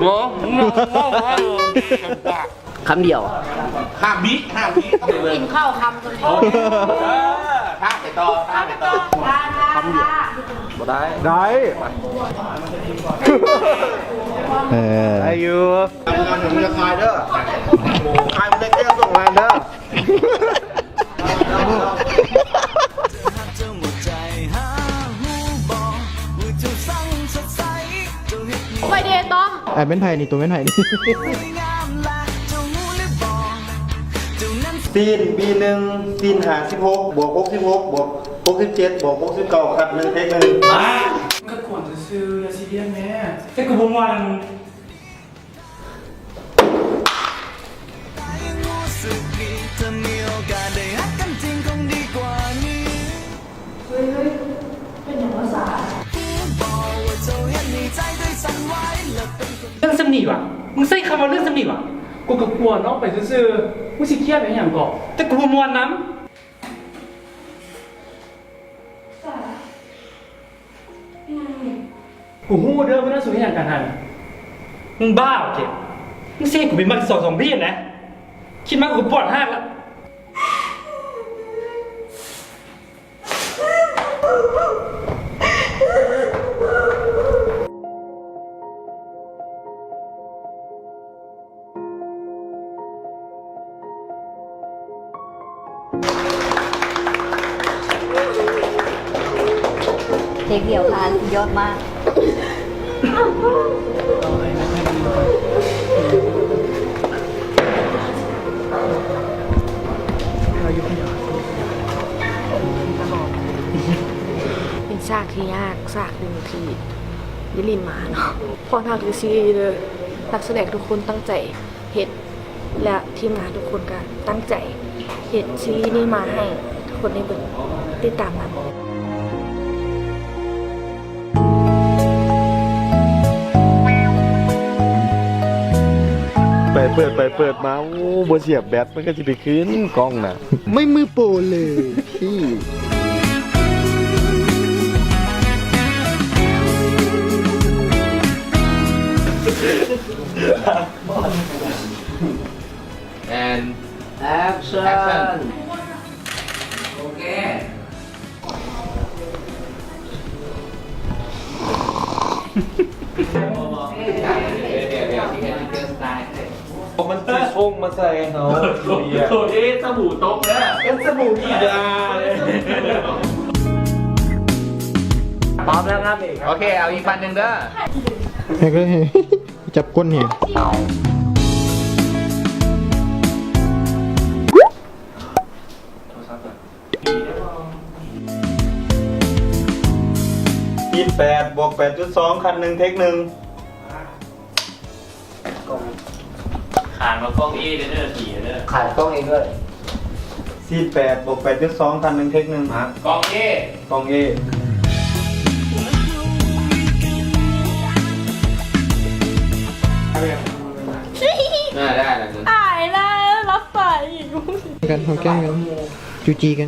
ບໍ່ ຄຳດຽວ ຫ້າວິ ຫ້າວິ ກິນເຂົ້າຄຳກ່ອນ ເອີ ພາກໄປຕໍ່ ພາກໄປຕໍ່ ຄຳດຽວ ບໍ່ໄດ້ ໄດ້ ເອີ ໄດ້ຢູ່ ງານ ງານ ຢ່າຂາຍເດີ ຂາຍບໍ່ໄດ້ແກ້ວສົ່ງງານເດີ ຂ້ອຍເດຕ້ອງ ອ້າຍແມ່ນໃຜນີ້? ໂຕແມ່ນໃຜນີ້? ຊີ້ນ ບີໜຶ່ງ ຊີ້ນຫ້າສິບຫົກ ບວກຫົກສິບຫົກ ບວກຫົກສິບເຈັດ ບວກຫົກສິບເກົ້າ ຄັດໜຶ່ງ ເທັກໜຶ່ງ ມາ ກະກວນຊື່ໆ ຢ່າຊີຣຽສແມ້ ແຕ່ກະບໍ່ມ່ວນ. ເຮີ້ຍ ເຮີ້ຍ ເປັນຫຍັງວະສາ? ເລື່ອງສ່ຳນີ້ຫວາ? ມຶງໃຊ້ຄຳວ່າເລື່ອງສ່ຳນີ້ຫວາ? ກູກະກວນອອກໄປຊື່ໆ ມຶງຊິຄຽດຫຍັງເກາະ? ແຕ່ກູບໍ່ມ່ວນນຳ. ສາ ເປັນຫຍັງ? ກູຮູ້ເດີ ມື້ນັ້ນສູເຮັດຫຍັງກັນຫັ້ນ? ມຶງບ້າບໍ່ເກ? ມຶງຊິໃຫ້ກູໄປມັກສອງສອງບີນະ? ຄິດມາກູປວດຮາກລະ. ເທກດຽວຜ່ານ ສຸດຍອດມາກ. ເປັນສາກທີ່ຍາກສາກໜຶ່ງທີ່ໄດ້ຫຼິ້ນມາເນາະ. ພອນພາກທີ່ສີ່ເດີ ນັກສະແດງທຸກຄົນຕັ້ງໃຈເຮັດ ແລະ ທີມງານທຸກຄົນກະຕັ້ງໃຈເຮັດຊີຣີນີ້ມາໃຫ້ທຸກຄົນໄດ້ເບິ່ງ ຕິດຕາມນຳ. ໄປເປີດ ໄປເປີດມາ ໂອ້ ບໍ່ສຽບແບັດ ມັນກະຊິໄປຂຶ້ນກ້ອງນະ. ໄມ້ມືໂປເລີຍ. And action. ໂອເຄ ມັນຊິສົ່ງມາໃສ່ເຮົາ ໂຕເອ ສະບູຕົກເດີ ເປັນສະບູກີດາ. ພ້ອມແລ້ວນັບອີກ ໂອເຄ ເອົາອີກພັນໜຶ່ງເດີ. ຈັບກົ້ນແຮງ. ສີ່ແປດ ບວກແປດຈຸດສອງ ຄັດໜຶ່ງ ເທັກໜຶ່ງ. ຂານມາກ້ອງເອເດີ ຂານກ້ອງເອດ້ວຍ. ສີ່ແປດ ບວກແປດຈຸດສອງ ຄັດໜຶ່ງ ເທັກໜຶ່ງ. ມາ ກ້ອງເອ ກ້ອງເອ. ໄດ້ລະ ອາຍແລ້ວ ລັບສາຍອີກ. ກັນ ເຮົາແກ້ງກັນ ຈູຈີກັນ.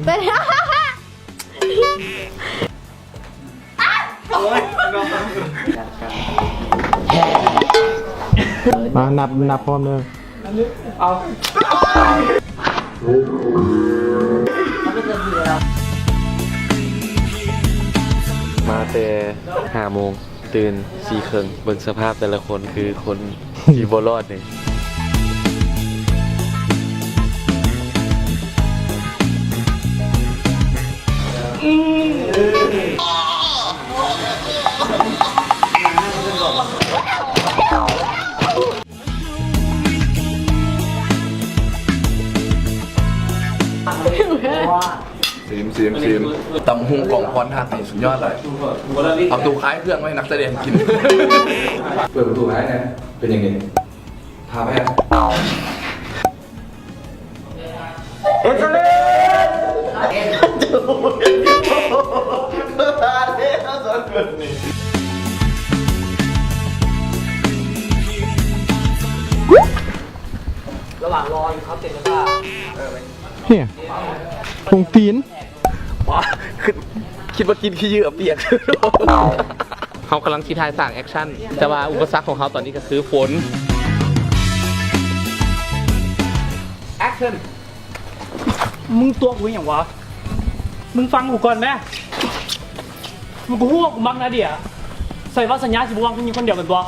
ມານັບ ນັບພ້ອມເດີ. ເອົາ ມາແຕ່ຫ້າໂມງ ຕື່ນສີ່ເຄິ່ງ ເບິ່ງສະພາບແຕ່ລະຄົນ ຄືຄົນ ທີ່ບໍ່ລອດນີ້. ຊີມ ຊີມ ຊີມ ຕຳຫຸ່ງກອງພອນຮັກນີ້ສຸດຍອດຫຼາຍ. ເອົາໂຕຄ້າຍເຄື່ອງມາໃຫ້ນັກສະແດງກິນ. ເປີດປະຕູໃຫ້ແດ່ ເປັນຫຍັງນີ້? ພາໄປ. ເອັກເຊເລນ! ລະຫວ່າງລໍຢູ່ເຂົາເຕັມເວລາ ເອີ ເຮີ້ຍ ລົງຕີນ ຄິດ ຄິດວ່າກິນຂີ້ເຫຍື້ອປຽກ. ເຮົາກຳລັງຊິຖ່າຍສາງແອັກຊັນ ແຕ່ວ່າອຸປະສັກຂອງເຮົາຕອນນີ້ກໍຄືຝົນ. ແອັກຊັນ. ມຶງຕົວະກູເຮັດຫຍັງວະ? ມຶງຟັງກູກ່ອນແມ້. ມຶງກໍຮູ້ວ່າກູມັກນາເດຍ. ໃສ່ວ່າສັນຍາຊິບໍ່ຫວັງຜູ້ຍິງຄົນດຽວແມ່ນບໍ່?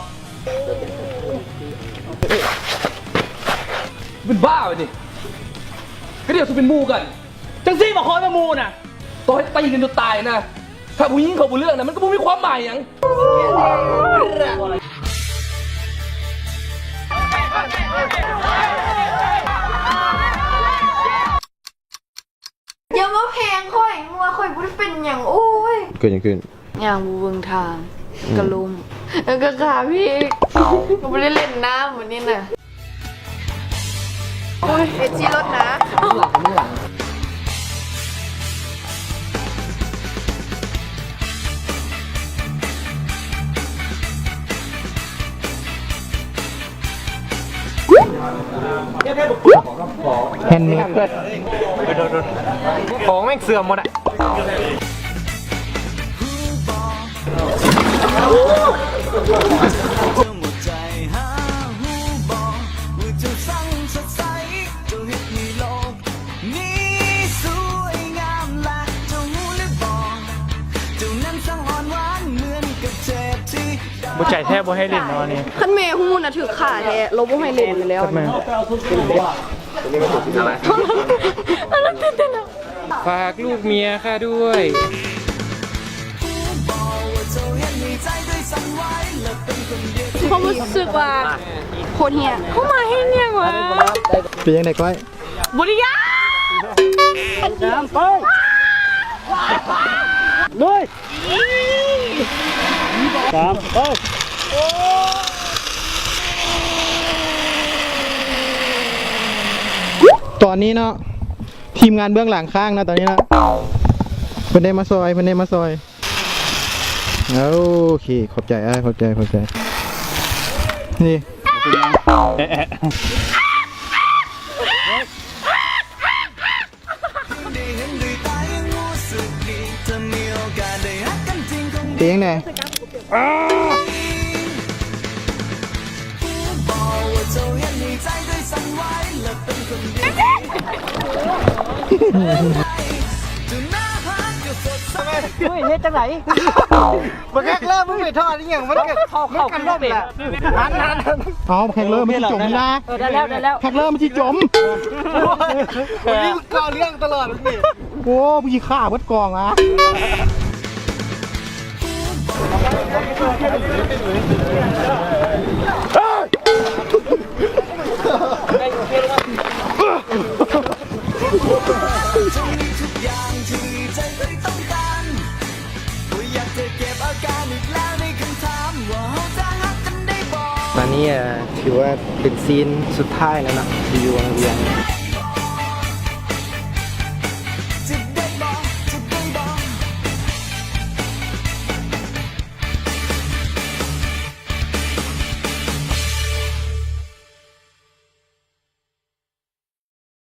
ເປັນບ້າໄປຕິ. ກໍດຽວຊິເປັນໝູ່ກັນ. ຈັ່ງຊີ້ບໍ່ຄ່ອຍວ່າໝູ່ນະ. ຕໍ່ໃຫ້ຕີກັນຈົນຕາຍນະ, ຖ້າຜູ້ຍິງເຂົາບໍ່ເລືອກນະ ມັນກໍບໍ່ມີຄວາມໝາຍຫຍັງ. ຢ່າມາແພງຂ້ອຍ, ວ່າຂ້ອຍບໍ່ໄດ້ເປັນຫຍັງ. ໂອ້ຍ ເກີດຫຍັງຂຶ້ນ? ຍ່າງບໍ່ເບິ່ງທາງ ອືມ ກະລົ້ມ ແລ້ວກະຂາພີກ. ກະບໍ່ໄດ້ຫຼິ້ນນ້ຳມື້ນີ້ນະ. ໂອ້ຍ ເອັດຊີລົດນະ. ແຮນເມດເພິ່ນ ຂອງແມ່ງເສື່ອມໝົດອະ. ບໍ່ໃຈແທ້ບໍ່ໃຫ້ຫຼິ້ນເນາະນີ້. ຄັນແມ່ຮູ້ນະຖືກຂ້າແທ້ ລາວບໍ່ໃຫ້ຫຼິ້ນຢູ່ແລ້ວ. ແມ່ນ. ອັນນັ້ນຕື່ນເຕັ້ນນະ. ຝາກລູກເມຍຂ້າດ້ວຍ. ມີຄວາມຮູ້ສຶກວ່າໂຄດເຮຍ. ເຮົາມາເຮັດຫຍັງວະ? ເປັນຈັ່ງໃດກ້ອຍ? ບໍ່ໄດ້ຢ້ານ. ສາມ ໄປ. ລຸຍ. ສາມ ໄປ. ຕອນນີ້ເນາະ ທີມງານເບື້ອງຫຼັງຄ້າງເນາະ ຕອນນີ້ເນາະ ເພິ່ນໄດ້ມາຊ່ອຍ ເພິ່ນໄດ້ມາຊ່ອຍ. ໂອເຄ ຂອບໃຈອ້າຍ ຂອບໃຈ ຂອບໃຈ. ນີ້ ເປັນຈັ່ງໃດ? ເຮີ້ຍ ເຮັດຈັ່ງໃດ? ບັກແຮກເລີ ມຶງໄປຖອດອີ່ຫຍັງ? ມັນກໍ ມັນກໍລົ້ມແຫຼະ. ຫັນ ຫັນ ເອົາ ບັກແຮກເລີ ມັນຊິຈົມນີ້ນະ. ເອີ ໄດ້ແລ້ວ ໄດ້ແລ້ວ ແຮກເລີ ມັນຊິຈົມ. ໂອ້ຍ ມື້ນີ້ມຶງກໍ່ເລື່ອງຕະຫຼອດມື້ນີ້. ໂອ້ ມຶງຊິຂ້າເບິດກອງອະ. ຕອນນີ້ ເອີ ຖືວ່າເປັນຊີນສຸດທ້າຍແລ້ວເນາະ ທີ່ຢູ່ວັງວຽງ.